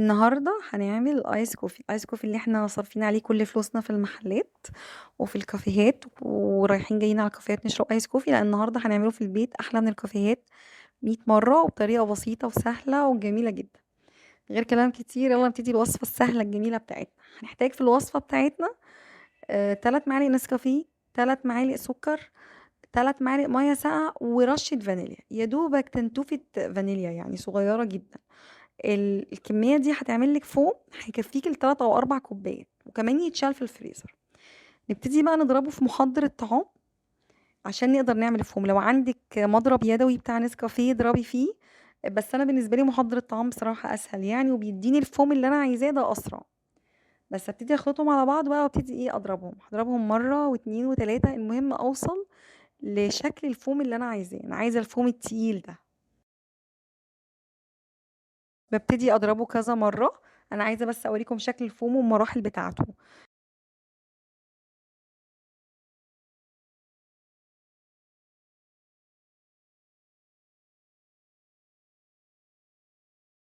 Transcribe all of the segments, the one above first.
النهارده هنعمل ice coffee، ال ice coffee اللي إحنا صارفين عليه كل فلوسنا في المحلات وفي الكافيهات، ورايحين جايين على الكافيهات نشرب ice coffee. لأ النهارده هنعمله في البيت أحلى من الكافيهات 100 مرة، وبطريقة بسيطة وسهلة وجميلة جدا. غير كلام كتير، يلا نبتدي الوصفة السهلة الجميلة بتاعتنا. هنحتاج في الوصفة بتاعتنا 3 معالق نسكافيه، 3 معالق سكر، 3 معالق مية ساقعة، ورشة فانيليا، يا دوبك تنتوفة فانيليا يعني صغيرة جدا. الكمية دي هتعمل لك فوم هيكفيك لتلات أو 4 كوبايات، وكمان يتشال في الفريزر. نبتدي بقى نضربه في محضر الطعام عشان نقدر نعمل الفوم. لو عندك مضرب يدوي بتاع نسكافيه اضربي فيه، بس أنا بالنسبة لي محضر الطعام بصراحة أسهل يعني، وبيديني الفوم اللي أنا عايزاه ده أسرع. بس ابتدي اخلطهم على بعض بقى، وابتدي اضربهم، هضربهم مرة واتنين وتلاتة، المهم اوصل لشكل الفوم اللي انا عايزاه. انا عايزة الفوم التقيل ده. ببتدي اضربه كذا مرة، انا عايزة بس اوريكم شكل الفوم والمراحل بتاعته.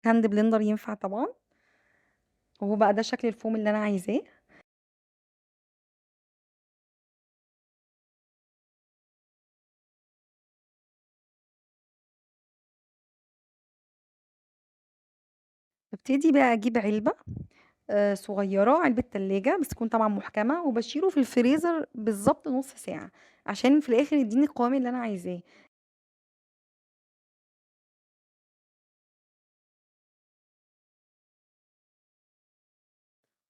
hand blender ينفع طبعا. وهو بقى ده شكل الفوم اللي انا عايزاه. ببتدي بقى اجيب علبة، صغيرة، علبة تلاجة بس تكون طبعا محكمة، وبشيله في الفريزر بالظبط نص ساعة عشان في الاخر يديني القوام اللي انا عايزاه.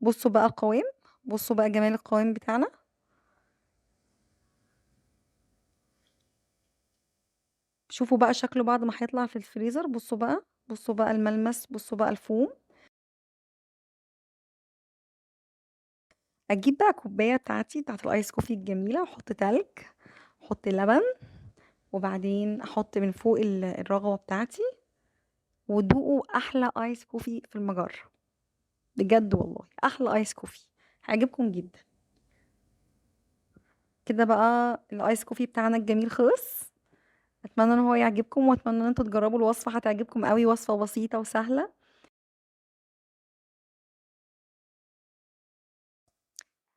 بصوا بقى القوام، بصوا بقى جمال القوام بتاعنا. شوفوا بقى شكله بعد ما هيطلع في الفريزر. بصوا بقى، بصوا بقى الملمس، بصوا بقى الفوم. اجيب بقى كوبايه بتاعتي بتاعت ال ice coffee الجميله، واحط تلج، احط لبن، وبعدين احط من فوق الرغوه بتاعتي، ودوقوا احلى ice coffee في المجره بجد والله، احلى ice coffee هيعجبكم جدا. كده بقى ال ice coffee بتاعنا الجميل خلص. اتمنى ان هو يعجبكم، واتمنى ان انتوا تجربوا الوصفه، هتعجبكم قوي، وصفه بسيطه وسهله.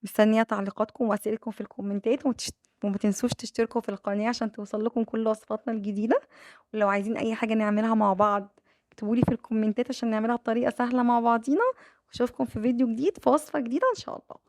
مستنيه تعليقاتكم واسئلتكم في الكومنتات، وما تنسوش تشتركوا في القناه عشان توصل لكم كل وصفاتنا الجديده. ولو عايزين اي حاجه نعملها مع بعض اكتبوا لي في الكومنتات عشان نعملها بطريقه سهله مع بعضينا. واشوفكم في فيديو جديد في وصفه جديده ان شاء الله.